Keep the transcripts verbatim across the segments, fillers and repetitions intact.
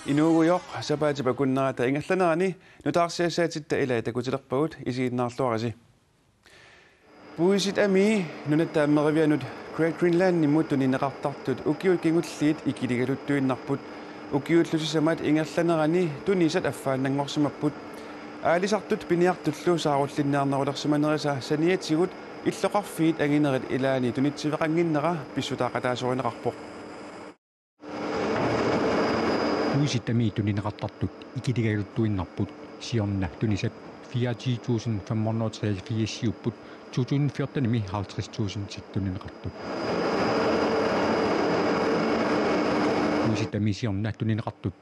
Inuugujoq sapaatip akunnerata ingerlanerani nutaarsiassaatitta ilaat takutilerpagut, isiginnaarluarisi. Puisit amii Nunatta Taammerivianut Great Greenlandimut tunineqartartut ukiut kingulliit ikiligaluttuinnarput. Ukiullu sisamat ingerlanerani tunisat affaannanngorsimapput. Aalisartut piniartullu saarullinniarnerulersimanerisa saniatigut illoqarfiit anginerit ilaanni tunitsiveqannginnera pissutaaqataasorineqarpoq. Puisit amii tunineqartartut ikiligaluttuinnarput. Siorna tunisat fireogtyve tusind fem hundrede og treogfirs-iupput, to tusind fjorten-imi halvtreds tusind tunineqartut. Puisit amii siorna tunineqartut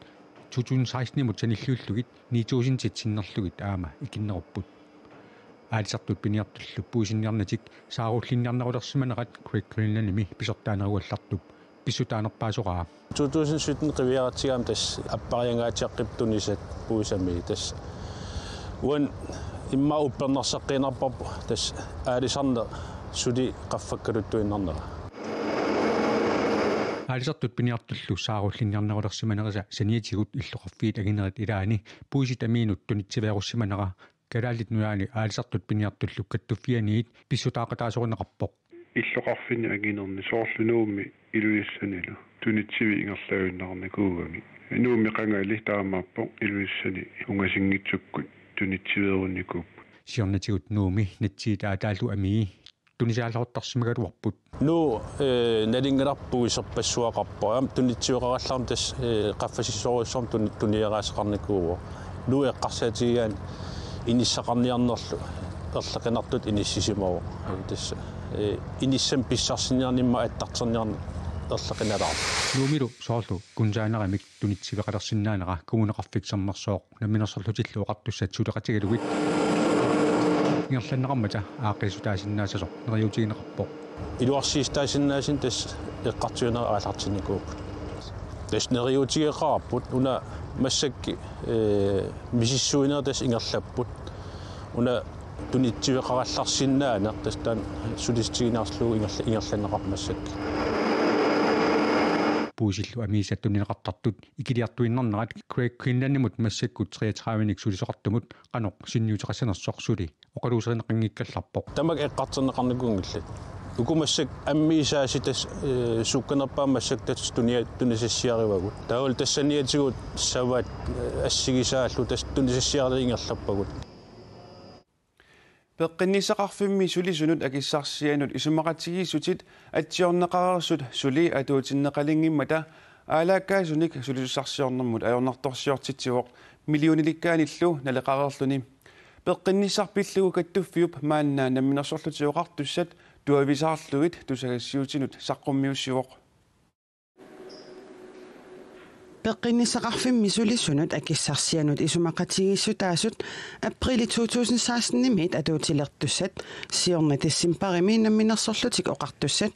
to tusind seksten-imut sanilliullugit ni tusind sinnerlugit aamma ikinnerupput. Aalisartut piniartullu puisinniarnatik saarullinniarnerulersimanerat Great Greenlandimi pisortaanerugallartup pissutaanerpaasoraa. To tusind sytten qiviaratsigu aamma tassa appariangaatsiaqqippoq tunisat puisit amii tassa. Uani immaqa uppernarseqqiinnarparput tassa aalisarneq suli qaffakkaluttuinnarnera. Aalisartut piniartullu saarullinniarnerulersimanerisa saniatigut illoqarfiit anginerit ilaanni puisit amiinut tunitsiveerussimanera Kalaallit Nunaanni aalisartut piniartullu kattuffianiit pissutaaqataasorineqarpoq. Illoqarfinni anginerni soorlu Nuummi Ilulissanilu tunitsivik ingerlaannarnikuugami. Nuummi qangali taamaappoq, Ilulissani ungasinngitsukkut tunitsiveerunnikuupput. Siornatigut Nuummi natsiit aataallu amii tunisaalluartarsimagaluarput. Nuuk, eh, nalunngilarput puiserpassuaqarpoq. Aamma tunitsiveqarallarmat tassa, eh, qaffasissorujussuarmik tuni-, tunioraaseqarnikuuvoq. Nuuk eqqarsaatigigaanni inissaqarniarnerlu erloqinartutut inissisimavoq. Eh, tassa, eh, inissamik pissarsinniarneq immaqa attartorniarneq erloqinalaarpoq. Nuummilu soorlu kunsaaneramik tunitsiveqalersinnaanera Kommuneqarfik Sermersooq Namminersorlutillu Oqartussat suleqatigalugit ingerlanneqarmata aaqqiissutaasinnaassasoq neriuutigineqarpoq. Iluarsiissutaasinnaasut tassa eqqartuinerit aallartinnikuupput. Tassa neriuutigeqaarput una massakkut, eh, misissuinerit tassa ingerlapput. Una tunitsiveqarallarsinnaaneq tassa taanna sulissutiginiarlugu ingerla-, ingerlanneqarpoq massakkut. Puisillu amiisa tunineqartartut ikiliartuinnarnerat Great Greenlandimut massakkut treogtredive-nik sulisoqartumut qanoq sunniuteqassanersoq suli oqaluuserineqanngikkallarpoq. Tamakku eqqartorneqarnikuunngillat. Uku massakkut ammiisaasut tassa, eh, sukkanerpaamik massakkut tassa tunia-, tunisassiarivagut. Taavalu tassaniatigut savaat, eh, assigisaallu tassa tunisassiarineq ingerlappagut. Peqqinnissaqarfimmi sulisunut akissarsianut isumaqatigiissutit atsiorneqareersut suli atuutinneqalinngimmata aalaakkaasunik sulisussarsiornermut ajornartorsiortitsivoq millionilikkaanillu naleqareerluni. Peqqinnissaq pillugu kattuffiup maanna Namminersorlutik Oqartussat tuavisaarlugit tusagassiuutinut saqqummiussivoq. Peqqinnissaqarfimmi sulisunut akissarsianut isumaqatigiissutaasut aprili to tusind seksten-imiit atuutilertussat siorna decembarimi Namminersorlutik Oqartussat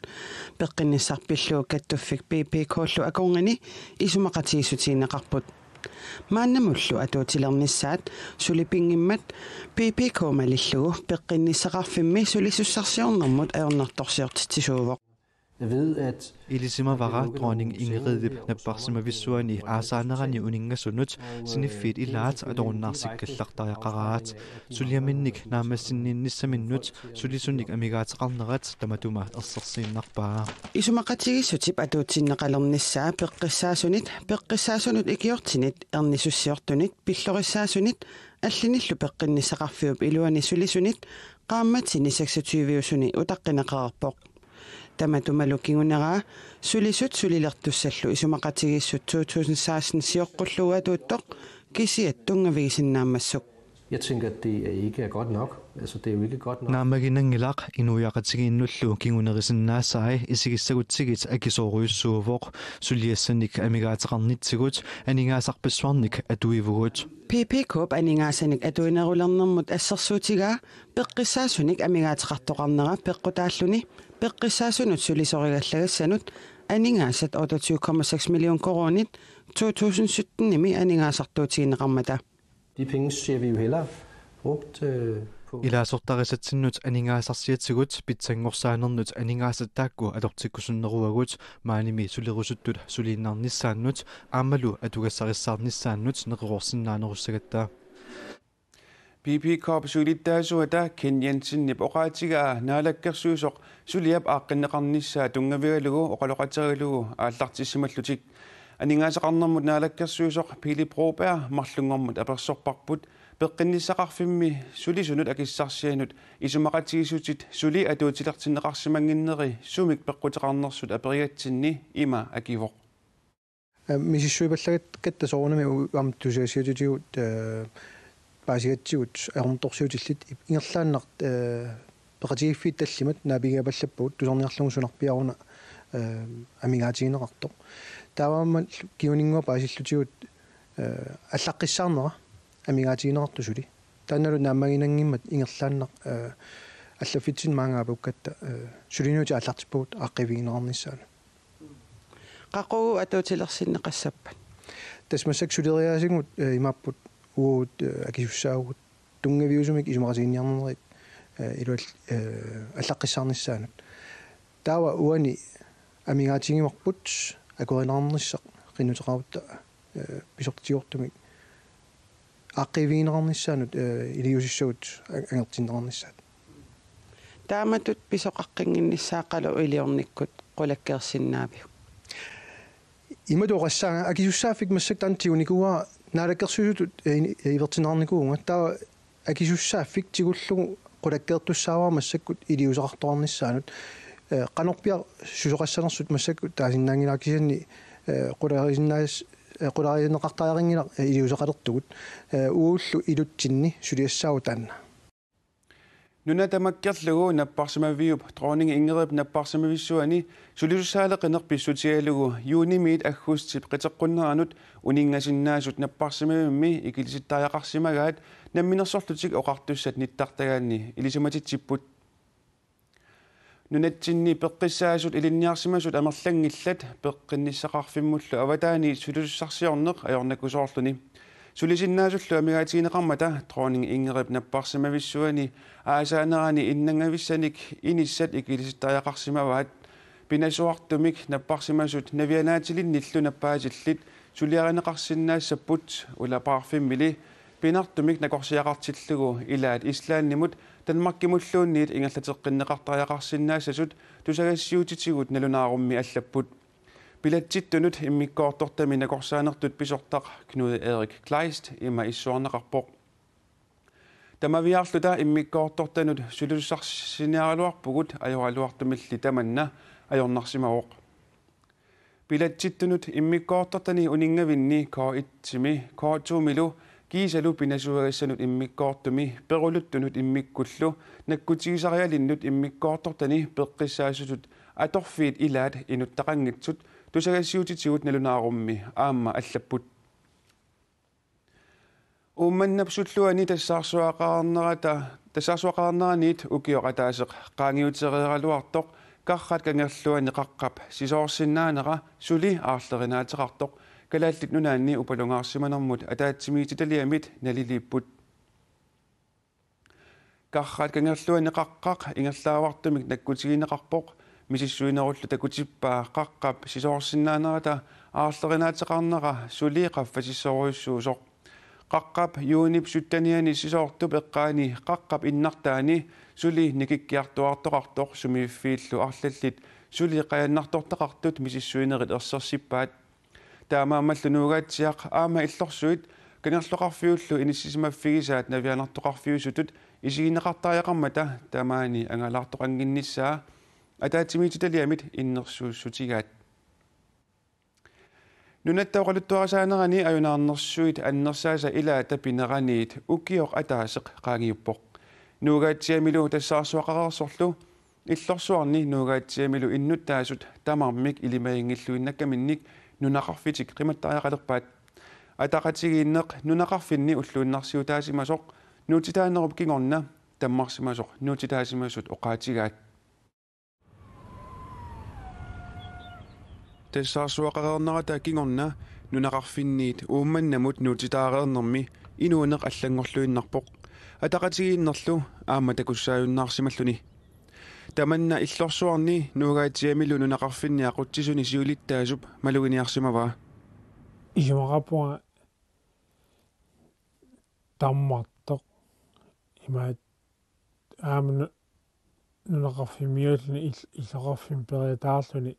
Peqqinnissaq pillugu kattuffik B P K-llu akornanni isumaqatigiissutigineqarput. Maannamullu atuutilernissaat sulippinngimmat B P K malillugu peqqinnissaqarfimmi sulisussarsiornermut ajornartorsiortitsisuuvoq. Jeg ved, at Ilisimavara dronning Ingridip napparsimavissuani aasaanerani uninngasunut siniffiit ilaat atorunnaarsikkallartariaqaraat. Suliaminnik naammassinniinnissaminnut sulisunik amigaateqarnerat tamatuma ersersiinnarpaa. Isumaqatigiissutip atuutsinneqalernissaa peqqissaasunit, peqqissaasunut ikiortinit, ernisussiortunit, pillorissaasunit, allanillu peqqinnissaqarfiup iluani sulisunit, qaammatini seksogtyve-usuni utaqqineqareerpoq. Tamatumalu kinguneraa sulisut sulilertussallu isumaqatigiissut to tusind seksten sioqqullugu atuuttoq kisiat tunngavigisinnaammassuk. Jeg tænker, at det ikke er godt nok. Altså, det er jo ikke godt nok. Naammaginanngilaq, inuiaqatigiinnullu kingunerisinnaasai isigissagutsigit akisoorujussuuvoq, suliassanik amigaateqarnitsigut aningaasarpassuarnik atuivugut. P P K-p aningaasanik atuinerulernermut assersuutigaa peqqissaasunik amigaateqartoqarnera peqqutaalluni peqqissaasunut sulisorigallagassanut aningaasat otteogtyve komma seks million koruunit to tusind sytten-imi aningaasartuutigineqarmata. De penge ser vi jo hellere brugt, øh, Ilaasortarisatsinnut aningaasarsiatigut pitsanngorsaanermut aningaasat taakku atortikkusunneruagut maanimi sulerusuttut suliinnarnissaannut aammalu atugassarissaarnissaannut neqeroorsinnaanerussagatta. P P K-p siulittaasuata Ken Jensenip oqaatigaa naalakkersuisoq suliap aaqqinneqarnissaa tunngavigalugu oqaloqatigalugu aallartissimallutik. Aningaasaqarnermut naalakkersuisoq Pele Broberg marlunngormut apersorparput peqqinnissaqarfimmi sulisunut akissarsianut isumaqatigiissutit suli atuutilertinneqarsimannginneri sumik peqquteqarnersut aperigatsinni ima akivoq. Misissuipallagatta soorunami u-, aamma tusagassiutitigut, eh, paasigatsigut ajornartorsiutillit ip-, ingerlaannaq, eh, peqatigiiffiit tallimat naapigiapallappagut tusarniarlugu sunarpiaruna, eh, amigaatigineqartoq. Taamaammat kinguninnguaq paasillutigut, eh, allaqqissaarnera amigaatigineqartoq suli. Taannalu naammaginanngimmat ingerlaannaq, eh, allaffitsinni maanga aapukkatta, eh, sulinuutit aallartippagut aaqqiivigineqarnissaanut. Qaqugu atuutilersinneqassappat? Tassa massakkut suleriaaseq, eh, imaapput uagut, eh, akisussaavugut tunngaviusumik isumaqatiginninniarnerit, eh, iluall-, eh, allaqqissaarnissaannut. Taava uani amigaatigivarput akuerineqarnissaq qinnuteqarutta, eh, pisortatigoortumik aaqqiivigineqarnissaanut, eh, iliuusissagut a-, angertinneqarnissaat. Taamatut pisoqaqqinnginnissaaqalu iliornikkut qulakkeersinnaaviuk? Imatut oqassaanga akisussaaffik massakkut taanna tigunikuuara naalakkersuisutut, eh, ini-, eh, ivertinneqarnikuuvunga. Taava akisussaaffik tigullugu qulakkeertussaavara massakkut iliuuseqartoqarnissaanut. Eh, qanorpiaq susoqassanersut massakkut taasinnaanngilaq kisianni, eh, qularisinnaas-, eh, qularineqartariaqanngilaq, eh, iliuuseqalertugut. Eh, uagullu ilutsinni suliassaavoq taanna. Nuna tamakkerlugu napparsimaviup Dronning Ingridip napparsimavissuani sulisussaaleqineq pissutigalugu juunimiit aggustip qiteqqunneranut uninngasinnaasut napparsimavimmi ikilisittariaqarsimagaat Namminersorlutik Oqartussat nittartagaanni ilisimatitsipput. Nunatsinni peqqissaasut ilinniarsimasut amerlanngillat peqqinnissaqarfimmullu avataaniit sulisussarsiorneq ajornakusoorluni. Sulisinnaasullu amigaatigineqarmata Dronning Ingridip napparsimavissuani aasaanerani innangavissanik inissat ikilisittariaqarsimavaat. Pinasuartumik napparsimasut navianaatilinnillu nappaatillit suliarineqarsinnaassapput ulapaarfimmili pinartumik nakorsiaqartillugu ilaat Islandimut Danmarkimulluunniit ingerlateqqinneqartariaqarsinnaassasut tusagassiutitigut nalunaarummi allapput. Bilatsittunut immikkoortortami nakorsaanertut pisortaq Knud Erik Kleist ima issuarneqarpoq. Tamaviaarluta immikkoortortanut sulisussarsiorniaraluarpugut ajoraluartumilli tamanna ajornarsimavoq. Bilatsittunut immikkoortortani uninngavinni K et-imi, K to-milu kiisalu pinasuuagassanut immikkoortumi peruluttunut immikkullu nakkutigisarialinnut immikkoortortani peqqissaasutut atorfiit ilaat inuttaqanngitsut tusagassiutitigut nalunaarummi aamma allapput. Uummannap sulluani tassaarsuaqarnerata, tassaarsuaqarneraniit ukioq ataaseq qaangiutereeraluartoq Karrat Kangerluani qaqqap sisoorsinnaanera suli aarlerinaateqartoq Kalaallit Nunaanni upalungaarsimanermut ataatsimiititaliamit naliliipput. Karrat Kangerluani qaqqaq ingerlaavartumik nakkutigineqarpoq misissuinerullu takutippaa qaqqap sisoorsinnaanerata aarlerinaateqarnera suli qaffasissorujussuusoq. Qaqqap juunip syttenianni sisoortup eqqaani qaqqap innartaani suli nikikkiartuaartoqartoq sumiiffiillu arlallit suli qajannartortaqartut misissuinerit ersersippaat. Taamaammallu Nuugaatsiaq aamma Illorsuit Kangerloqarfiullu inissisimaffigisaat navianartoqarfiusutut isigineqartariaqarmata tamaani angalaartoqannginnissaa ataatsimiititaliamit innersuussutigaat. Nunatta oqaluttuarisaanerani ajunaarnersuit annersaasa ilaata pineraniit ukioq ataaseq qaangiuppoq. Nuugaatsiamilu tassaarsuaqareersorlu Illorsuarni Nuugaatsiamilu innuttaasut tamarmik ilimaginngilluinnakkaminnik nunaqarfitik qimattariaqalerpaat. Ataqatigiinneq nunaqarfinni ulluinnarsiutaasimasoq nuutitaanerup kingorna tammarsimasoq nuutitaasimasut oqaatigaat. Tassaarsuaqareernerata kingorna nunaqarfinniit Uummannamut nuutitaareernermi inuuneq allanngorluinnarpoq. Ataqatigiinnerlu aamma takussaajunnaarsimalluni. Tamanna illorsuarni Nuugaatsiamilu nunaqarfinni aqutsisuni siulittaasup maluginiarsimavaa. Isumaqarpunga tammartoq imaat aamma nu-, nunaqarfimmiuulluni il-, illoqarfimmi periataarluni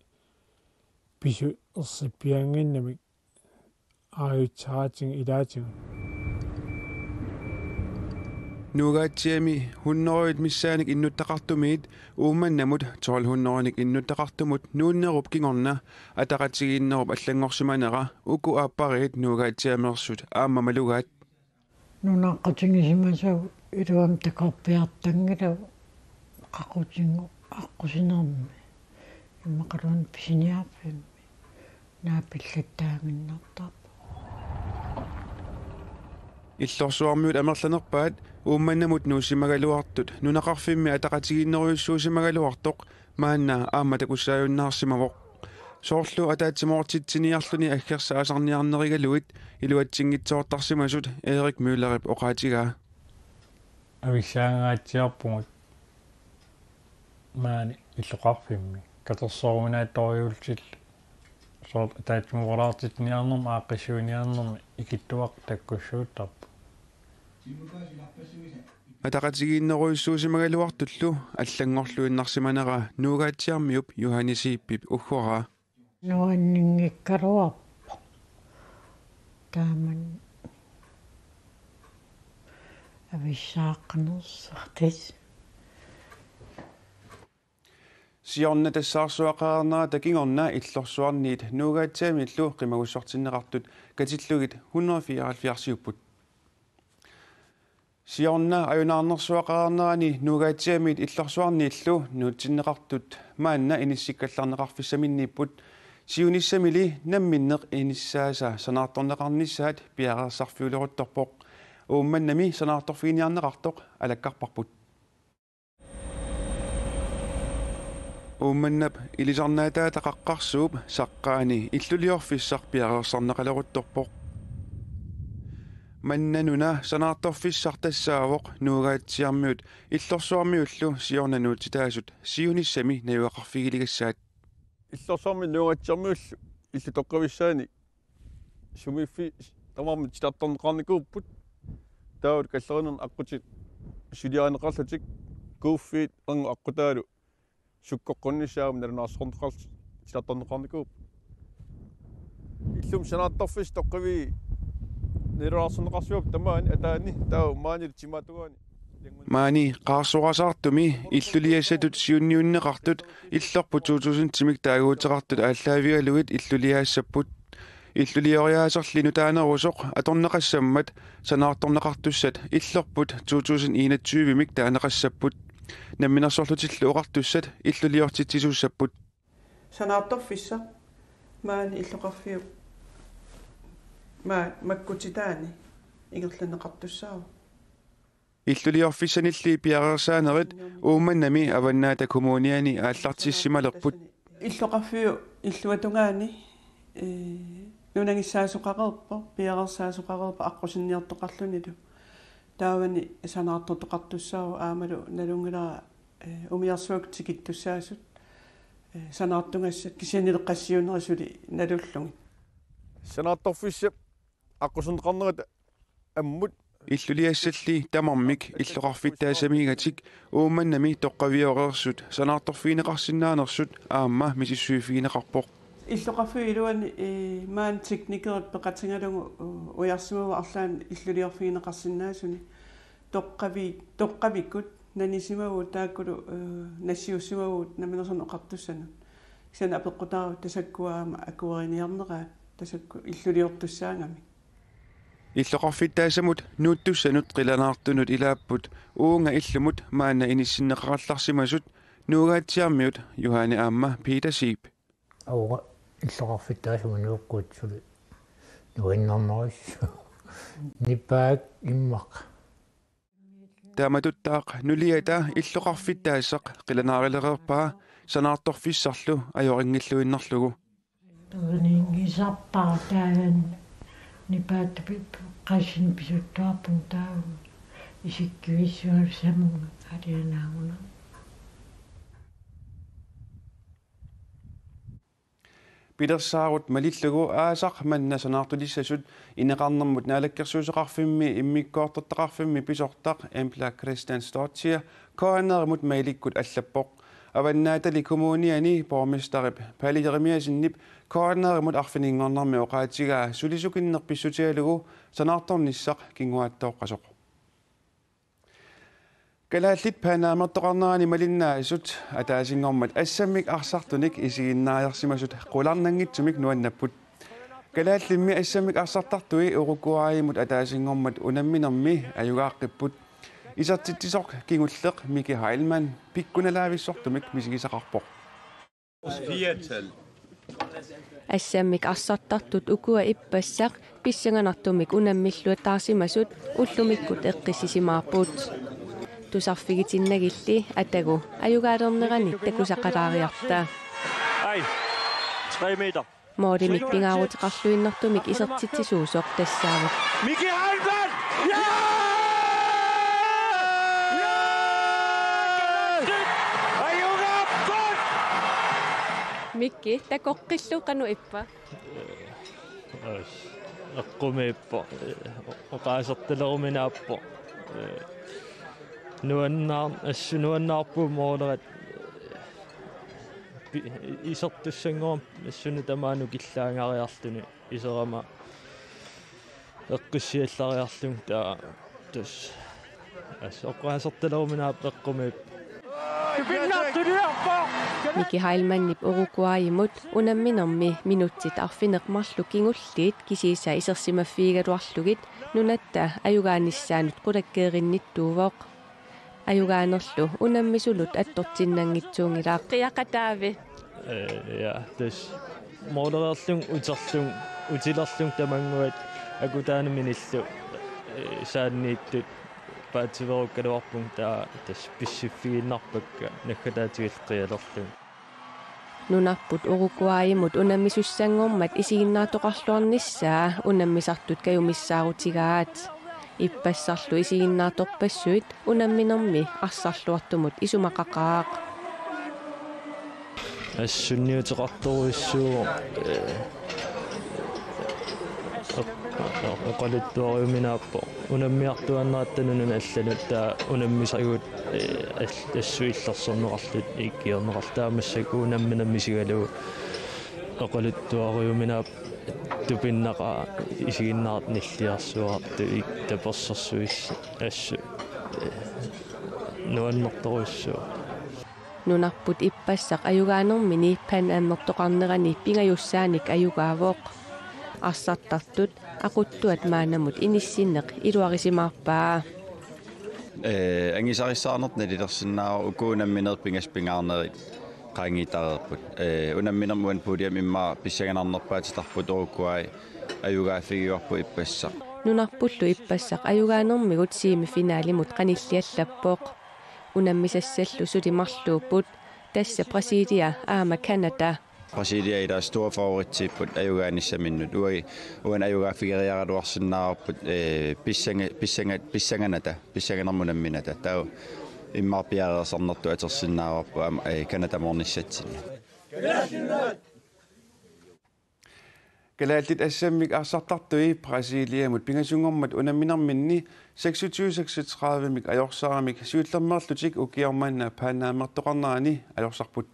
pisut ersippiannginnamik aajutsaatigut ilaatigut. Nuugaatsiami hundredet missaannik innuttaqartumiit Uummannamut tolv hundredenik innuttaqartumut nuunnerup kingorna ataqatigiinnerup allanngorsimanera uku aappariit Nuugaatsiameersut aamma malugaat. Nunaqqutigisimasavut iluamik takorpiartanngilavut qaqutigut aqqusinermi immaqaluunniit pisiniarfimmi naapillattaaginnartarpoq. Illorsuarmiut amerlanerpaat Uummannamut nuussimagaluartut nunaqarfimmi ataqatigiinnerujussuusimagaluartoq maanna aamma takussaajunnaarsimavoq. Soorlu ataatsimoortitsiniarluni aggersaasarniarnerigalugit iluatsinngitsoortarsimasut Erik Møllerip oqaatigaa. Avissaangaatsiarpugut maani illoqarfimmi. Katersoruminaattorujussuullutillu soorlu ataatsimoortitsiniarnermi aaqqissuiniarnermi ikittuaqqat takkussuuttarput. Ataqatigiinnerujussuusimagaluartullu allanngorluinnarsimanera Nuugaatsiarmiup Johanne Zeebip uggoraa. Nuanninngikkaluarpoq. Taamani avissaaqqanersoq tassa. Siorna tassaarsuaqareernerata kingorna illorsuarniit Nuugaatsiamillu qimagussortinneqartut katillugit hundrede fireoghalvfjerdsiupput. Siorna ajunaarnersuaqareernerani Nuugaatsiamiit illorsuarniillu nuutsinneqartut maanna inissikkallarneqarfissaminniipput, siunissamili namminneq inissaasa sanaartorneqarnissaat piareersarfiuleruttorpoq. Uummannami sanaartorfiginiarneqartoq alakkarparput. Uummannap ilisarnaataata qaqqarsuup saqqaani illuliorfissaq piareersarneqaleruttorpoq. Mannanuna sanaartorfissaq tassaavoq Nuugaatsiarmiut illorsuarmiullu siorna nuutsitaasut siunissami najugaqarfigiligassaat. Illorsuarmiut Nuugaatsiarmiullu illutoqqavissaani sumiiffiit tamarmik titartarneqarnikuupput. Taava kallerinerni aqqutit suliarineqarlutik kuuffiit ernup aqqutaalu sukkoqqunnissaat aamma nalunaarsorneqarlutik titartarneqarnikuupput. Illumi sanaartorfissat toqqavii nalunaarsorneqarsimapput tamaani ataani taava maani timaatugaani. Maani qaarsorasaartumi illuliassatut siunniunneqartut illorput to tusindimik taaguuteqartut aallaavigalugit illuliaassapput. Illulioriaaserli nutaanerusoq atorneqassammat sanaartorneqartussat illorput to tusind enogtyvemik taaneqassapput. Namminersorlutillu oqartussat illuliortitsisussapput. Sanaartorfissaq maani illoqarfiup maa makkutitaani ingerlanneqartussaavoq. Illuliorfissanilli piareersaanerit Uummannami Avannaata Kommuniani aallartissimalerput. Illoqarfiup illuatungaani, ee, nunagissaasoqareerpoq, piareersaasoqareerpoq aqqusinniortoqarlunilu. Taavani sanaartortoqartussaavoq aammalu nalunngilara, ee, umiarsuakkut tikittussaasut, ee, sanaartugassat kisiannili qassiunerit suli nalullugit. Sanaartorfissap aqquserneqarnerata ammut. Illuliassalli tamarmik illoqarfittaassamiigatik Uummannami toqqavioreersut sanaartorfigineqarsinnaanersut aamma misissuiffigineqarpoq. Illoqarfiup iluani, ee, maani teknikerit peqatigalugu, u-, ujarsimavaat arlaannik illuliorfigineqarsinnaasuni. Toqqavi-, toqqavikkut nanisimavugut taakkulu, ee, nassiussimavugut namminersorneq oqartussanut. Kisianni apeqqutaavoq tasakkua aamma akueriniarneraat tasakku illuliortussaagamik. Illoqarfittaassamut nuuttussanut qilanaartunut ilaapput uunga illumut maanna inissinneqarallarsimasut Nuugaatsiarmiut Johanne aamma Peter Zeeb. Uunga illoqarfittaassamut nuukkuit suli nuinnarnerus. Nipaat immaqa. Taamatuttaaq nuliata illoqarfittaassaq qilanaarilereerpaa sanaartorfissarlu ajorinngilluinnarlugu. Tuninngisarpaa taanna nipaattup qassinik pisuttuarpunga taava. Isikkivissuarsamut alianaagunarpoq. Pilersaarut malillugu aasaq manna sanaartulissasut ineqarnermut naalakkersuisoqarfimmi immikkoortortaqarfimmi pisortaq Embla Kristiansdóttir K N R-imut mailikkut allappoq. Avannaatali Kommuniani borgmesterip Palle Jerimiassenip K N R-imut arfininngornermi oqaatigaa sulisukinneq pissutigalugu sanaartornissaq kinguaattooqqasoq. Kalaallit Panamaertoqarnerani malinnaasut ataasinngormat assammik arsartunik isiginnaariarsimasut qularnanngitsumik nuannapput. Kalaallimmi assammik arsartartui Uruguayimut ataasinngormat unamminermi ajugaaqqipput. Isertitsisoq kingulleq Miki Heilmann pikkunalaavissortumik misigisaqarpoq. Assammik arsartartut ukua ippassaq pissanganartumik unammilluataarsimasut ullumikkut eqqissisimaarput. Tusarfigitinnagilli atagu ajugaalernerani takusaqalaariarta. Ai, tre meter. Målimik pingaaruteqarluinnartumik isertitsisuusoq tassaavoq. Miki Heilmann! Ja! Ja! Ajugaapput! Miki, takoqqillu qanoq ippa? As, eqqumiippoq. Oqaasertaleruminaappoq. Nuannaar-, assut nuannaarpugut målerit. Pi-, isertussanngormat assut tamaani killaangariarluni iserama eqqissiallariarlunga taava tassa. As oqaasertaleruminaappoq eqqumiippoq. Miki Heilmannip Uruguayimut unamminermi minutsit arfineq-marluk kingulliit kisiisa isersimaffigigaluarlugit nunatta ajugaanissaanut qulakkeerinnittuuvoq. Ajugaanerlu unammisunut attortinnanngitsuunngilaq. Qiaqataavi. Ee, ja, tassa målereerlunga uterlunga, utilerlunga tamannguat akutaanut minillu, ee, saanniittut paatsiveerukkaluarpunga taava tassa pissiffigiinnarpakka naggataatigillu qialerlunga. Nunarput Uruguayimut unammisussanngormat isiginnaartoqarluarnissaa unammisartut kajumissaarutigaat. Ippassarlu isiginnaartorpassuit unamminermi arsarluartumut isumaqaqaaq. Assunniuteqartorujussuuvoq, ee, oq-, oqaluttuariuminaappoq. Unammiartuaannaratta nunanut allanut taava unammisagut, ee, al-, assut illersorneqarlutik ikiorneqarlutik taava massakkut unamminermi isigalugu oqaluttuariuminaappoq tupinnaqaaq isiginnaartut nilliarsuartut ik-, tapersersuisut assut, ee, nuannertorujussuuvoq. Nunarput ippassaq ajugaanermini Panamaertoqarnerani pingajussaanik ajugaavoq. Arsartartut aquttuat maannamut inissinneq iluarisimaarpaa. Ee, angisarissaarnertut nalilersinnaavoq uku unamminerit pingasut pingaarnerit qaangiittareerput. Ee, unamminermi uani puljami immaqa pissanganarnerpaatitarput Uruguay ajugaaffigivarput ippassaq. Nunarpullu ippassaq ajugaanermigut semifinalimut qanilliallappoq. Unammisassallu suli marluupput, tassa Brasilia aamma Canada. Brasilia ila store favoritsiipput ajugaanissaminnut. Uai-, uani ajugaaffigeriaraluarsinnaavarput, ee, pissanga-, pissanga-, pissanganata, pissanganermut unamminata. Taava immaqa piareersarnertut atorsinnaavarput aamma, ee, Canadamoornissatsinni. Kalaallit assammik arsartartui Brasiliamut pingasunngormat unamminerminni seksogtyve seksogtredive-mik ajorsaramik siullermeerlutik ukioq manna Panamaertoqarnerani ajorsarput.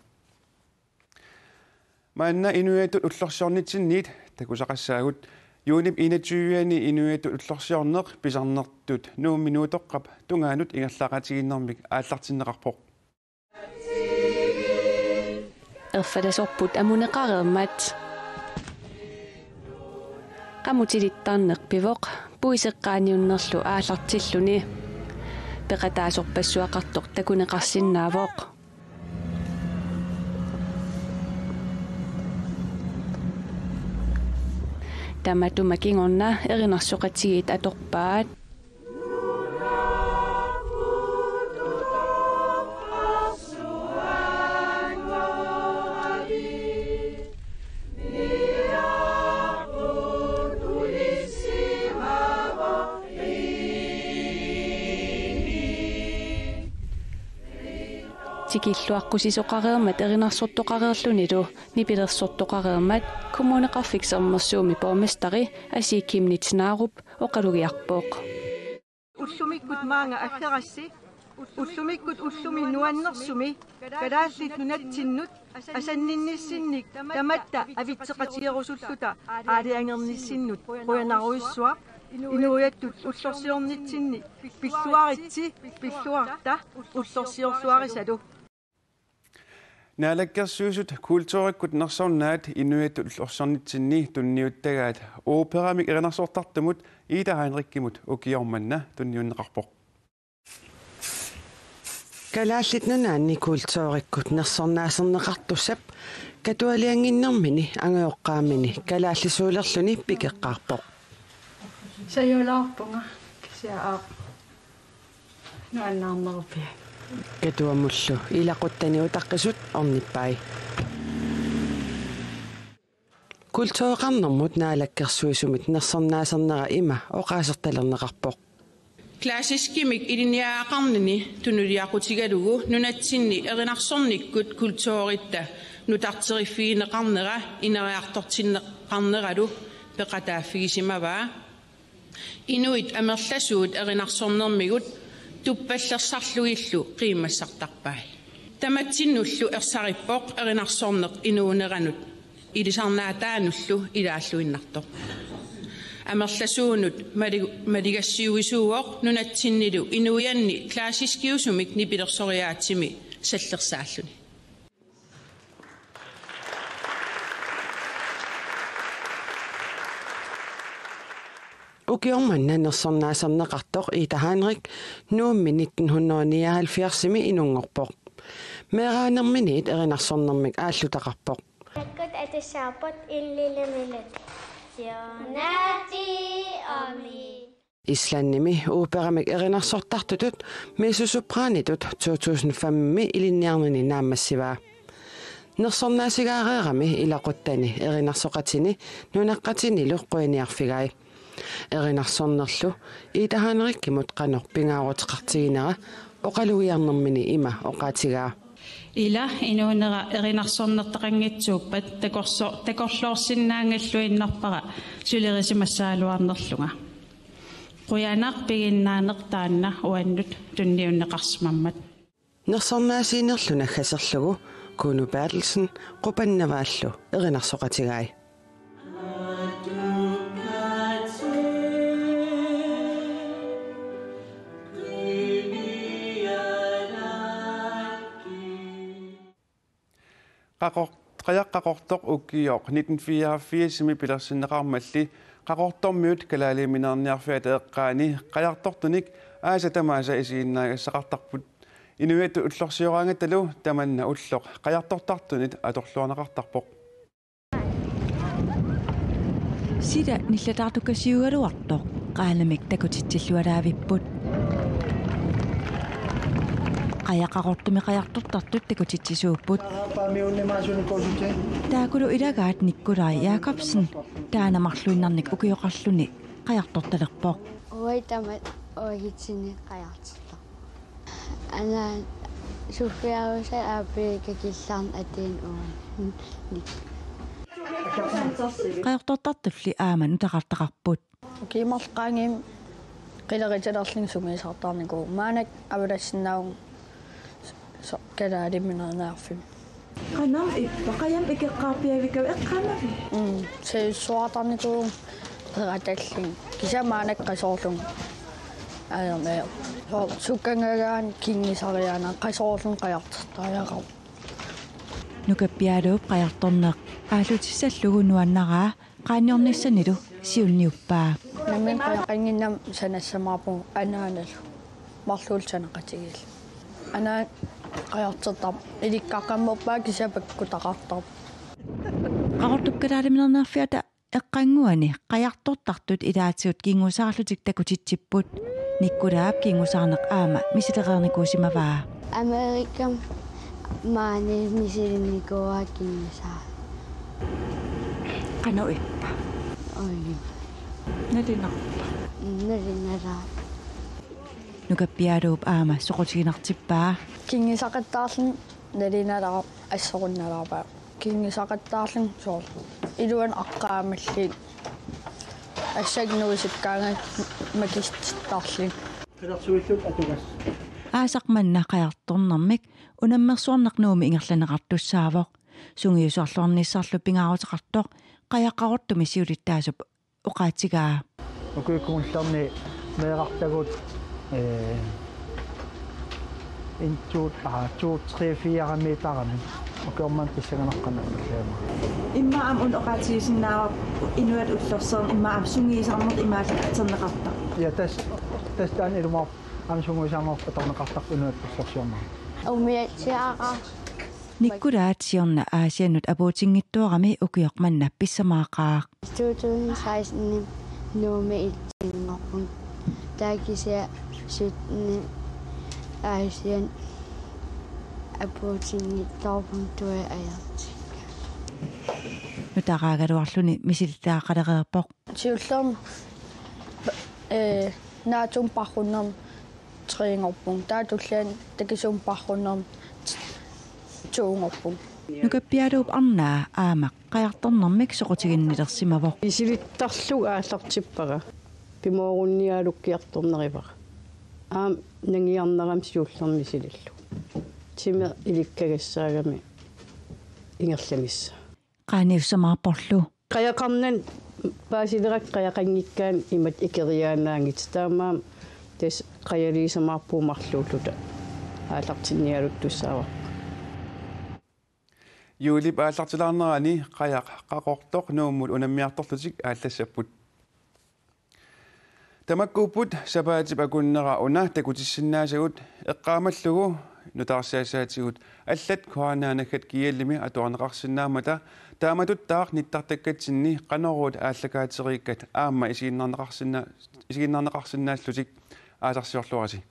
Maanna inuiattut ullorsiornitsinniit takusaqassaagut. Juunip enogtyve-ani inuiattut ullorsiorneq pisarnertut Nuummi Nuutoqqap tungaanut ingerlaqaatigiinnermik aallartinneqarpoq. Erfalasorput amuneqareermat. Qamutilittarneq pivoq puiseqqaaniunnerlu aallartilluni. Peqataasorpassuaqartoq takuneqarsinnaavoq. Tamatuma kingorna erinarsoqatigiit atorpaat. Ikilluaqqusisoqareermat erinarsortoqareerlunilu nipilersortoqareermat Kommuneqarfik Sermersuumi borgmesteri Asii Chemnitz Narup oqalugiarpoq. Ullumikkut maanga aggerassi, ullumikkut ullumi nuannersumi, kalaallit nunatsinnut asanninnissinnik tamatta avitseqatigerusulluta aalajangernissinnut qujanarujussuaq, inuiattut ullorsiornitsinni pilluaritsi, pilluarta ullorsiorluarisalu. Naalakkersuisut kulturikkut nersornaat inuiattut ullorsiornitsinni tunniuttagaat operamik erinarsortartumut Ida Heinrichimut ukioq manna tunniunneqarpoq. Kalaallit Nunaanni kulturikkut nersornaaserneqartussap katualiannginnermini angajoqqaammini kalaallisuulerluni pikeqqaarpoq. Sajuulaarpunga kisianni aap nuannaarnerpiaq. Katuamullu ilaquttani utaqqisut ornippai. Kultureqarnermut naalakkersuisumit nersornaasernera ima oqaasertalerneqarpoq. Klassiskimik ilinniagaqarnini tunuliaqutigalugu nunatsinni erinarsornikkut kulturitta nutarteriffigineqarnera ineriartortinneqarneralu peqataaffigisimavaa. Inuit amerlasuut erinarsornermigut tuppallersarlugillu qiimmassartarpai. Tamatsinnullu ersarippoq erinarsorneq inuuneranut ilisarnaataanullu ilaalluinnartoq. Amerlasuunut mali-, maligassiuisuuvoq nunatsinnilu inuianni klassiskiusumik nipilersoriaatsimi sallersaalluni. Ukioq manna nersornaaserneqartoq Ida Heinrich Nuummi nitten hundrede nioghalvfjerdsimi inunngorpoq. Meeraanerminiit erinarsornermik aallutaqarpoq. Takkut atussaaput illiliminut. Siornati omi. Islandimi operamik erinarsortartutut mezzosopranitut to tusind femimi ilinniarnini naammassivaa. Nersornaasigaareerami ilaquttani erinarsoqatini nunaqqatinilu qujaniarfigai. Erinarsornerlu Ida Heinrichimut qanoq pingaaruteqartiginera oqalugiarnermini ima oqaatigaa. Ila inuunera erinarsornertaqanngitsuuppat takorso-, takorloorsinnaanngilluinnarpara sulerisimassagaluarnerlunga. Qujanaq piginnaaneq taanna uannut tunniunneqarsimammat. Nersornaasiinerlu naggaserlugu Kuno Berthelsen Qupannavaallu erinarsoqatigai. Qaqor-, Qajaq Qaqortoq ukioq nitten fireogfirsimi pilersinneqarmalli Qaqortormiut Kalaaliup Minerniarfiata eqqaani qajartortunik aasat tamaasa isiginnaagassaqartarput. Inuiattut ullorsioraangatalu tamanna ulloq qajartortartunit atorluarneqartarpoq. Sila nillataartukasiugaluartoq qaanamik takutitsillualaavipput. Qajaq Qaqortumi qajartortartut takutitsisuupput. Taakulu ilagaat Nikolaj Jakobsen taanna marluinnarnik ukioqarluni qajartortalerpoq. Uai tama oagitsini qajartortarpoq. Ana suffiarusa aappi kakillarn atin uan. Qajartortartulli aamma nutaqqartaqarput. Ukiut marluk qaangiummik qileritilerlunga sungiusartarnikuuvunga. Maannakkut avalassinnaavunga so-, Kalaaliup Minerniarfimmi. Qanoq ippa, qajamik ikeqqaarpiavikkavit eqqaamavit? Mm, siussuartarnikuuvunga peqatallunga. Kisianni maannakkut qisoorlunga. Ajornaq. So-, sukkangagaanni kinngusariaannaq qisoorlunga qajartortariaqarpoq. Nukappialuup qajartorneq aallutissallugu nuannaraa qaanniornissanilu siunniuppaa. Nammineq qajaqannginnama sanassamaarpunga anaanalu. Marluullu sanaqatigiillugu. Anaana qajartortarpoq. Ilikkaqqammerpaa kisianni pakkutaqartarpoq. Qaqortup Kalaaliup Minerniarfiata eqqannguani qajartortartut ilaatigut kingusaarlutik takutitsipput. Nikolajip kingusaarneq aamma misilereernikuusimavaa. Amerikami maani misilinnikuuara kingusaarneq. Qanoq ippa? Oilima. Nalinarpa? Nalinaraat. Nukappialuup aamma soqutiginartippaa. Kinguseqattaarluni nalunaraa assorunnaraapaa. Kinguseqattaarluni soorlu iluani aqqaamallugu. Assakkut nuusukkaangat makisittarluni. Qilersuillu atugas. Aasaq manna qajartornermik unammersuarneq Nuummi ingerlanneqartussaavoq. Sungiusarluarnissarlu pingaaruteqartoq Qajaq Qaqortumi siulittaasup oqaatigaa. Ukiukkut kingullerni meerartagut, eh, en to, ah, to, tre, fire meterimik. Ukioq manna pissanganarpoq qanoq ingerlajumaarnersoq. Immaqa aamma una oqaatigisinnaavarput inuit ullorsiorneq immaqa aamma sungiusarneq imaallaat atorneqartarpoq. Ja, tassa, tassa taanna ilumoorpoq aamma sungiusarneq atorneqartarpoq inuit ullorsiorneq. Umiatsiaqa. Nikkulaat siorna Aasiannut apuutinngitsoorami ukioq manna pissamaaqaaq. To tusind seksten Nuummi ittuunngorpunga. Taava kisianni sytten Aasiannut apuutinngitsoorpunga tuaviaartik. Nutaaraagaluarluni misilittagaqalereerpoq. Siullermik, eh, naatsumik paarrunnermik trinngorpunga. Taava tulliani takisuumik paarrunnermik tuunngorpunga. Nukappialuup arnaa aamma qajartornermik soqutiginnilersimavoq. Misilittarlugu aallartippara. Pimoorunniarukkiartornerivara. Aamma nangiarnerami siullermik misilillugu. Timeq ilikkagassagami ingerlamissaa. Qaaniussamaarporlu. Qajaqarnani paasilerakku qajaqanngikkaanni imatut ikeriaannaanngitsoq, taamaammat tassa qajaliisamaarpugut marluulluta aallartinniaruttussaavarput. Juulip aallartilaarnerani Qajaq Qaqortoq Nuummut unammiartorlutik aallassapput. Tamakkuupput sapaatip akunnera una takutissinnaasagut, eqqaamallugu nutaarsiassaatigut allat Q R N A naggat G L-imi atuarneqarsinnaammata, taamatuttaaq nittartakkatsinni Qanoruut aallakaatereerikkat aamma isiginnaarneqarsinna-, isiginnaarneqarsinnaallutik. Aasarsiorluarisi.